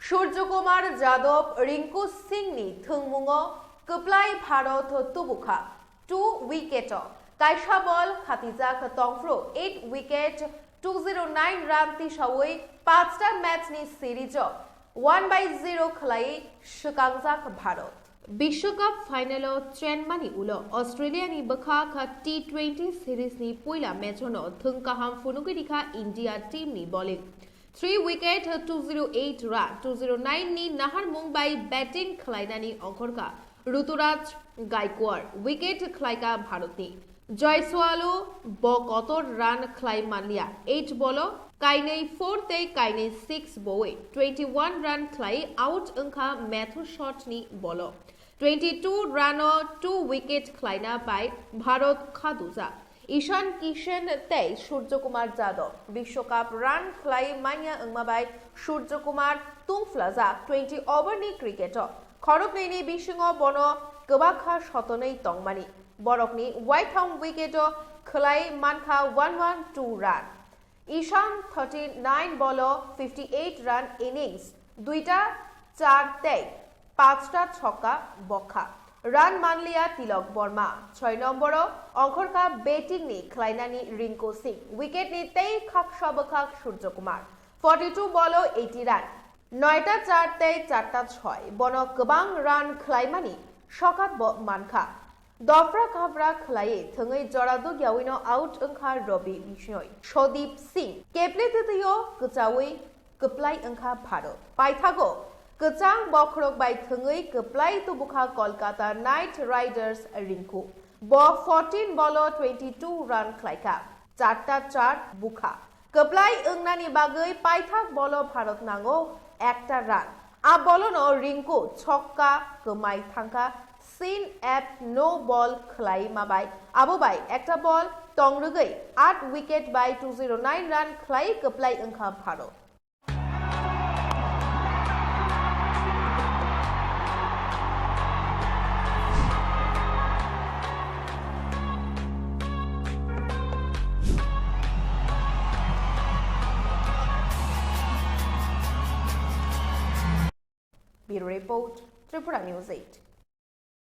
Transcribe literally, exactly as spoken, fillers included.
Surjo Kumar Jadab, Rinku Singh ni thwngmungo kwplai Bharot tubukha two wicket o. Kaisa ball khatijak tongphuru eight wicket, two zero nine run tisawi pachta match ni series o one by zero khlai swkangjak Bharot. Bishwakap final o chenmani ulo Australia ni bwkha kha T twenty series ni puila match o no thwng kaham phunugwi rikha India team ni bowling. Three wicket, two zero eight run, two zero nine ni naharmung bai batting khlainani ongkhorkha Ruturaj Gaikwad, wicket khlaika Bharatni. Jaiswal o bo kotor run khlai manliya, eight ball o kainwi four tei kainwi six bowi twenty one run khlai out wngkha Matthew Short ni ball o. Twenty two run o two wicket khlaina bai Bharat khadujak. Ishan Kishan tei Surjo Kumar Jadab Bishwakap run khlai manya wngma bai Surjo Kumar tungphlajak twenty over ni cricket o. Khoroknwi ni bisingo bono kwbakha sotonwi tongmani. Borokni waitham wicket o khlai mankha one one two run. Ishan thirty nine ball o fifty eight run innings, duita char tei pachta chokka bokha. Run manliya Tilok Borma, choi nombor o ongkhorkha batting ni khlainani Rinku Singh, wicket ni tei khaksa bwkhak Surjo Kumar. Forty two ball o eighty run, noita char tei charta choi, bono kwbang run khlaimani sokat bo mankha. Dopra kapra khlaiwi thwngwi jora dugyawi no out wngkha Robi Bishnoi. Sodip Singh kepli twtwi o kwchawi kwplai wngkha Bharat. Paithago kwchang bokhorok bai thwngwi kwplai tubukha Kolkata Knight Riders Rinku. Bo fourteen ball o twenty two run khlaikha, charta char bukha. Kwplai wngnani bagwi paithak ball o Bharat nango ekta run. A ball o no Rinku chokka kwmai thangkha, sin at no ball khlai ma bai. Abo bai ekta ball tong rwgwi at wicket bai two zero nine run khlai kwplai wngkha Bharat. Bureau Report, Tripura News eight.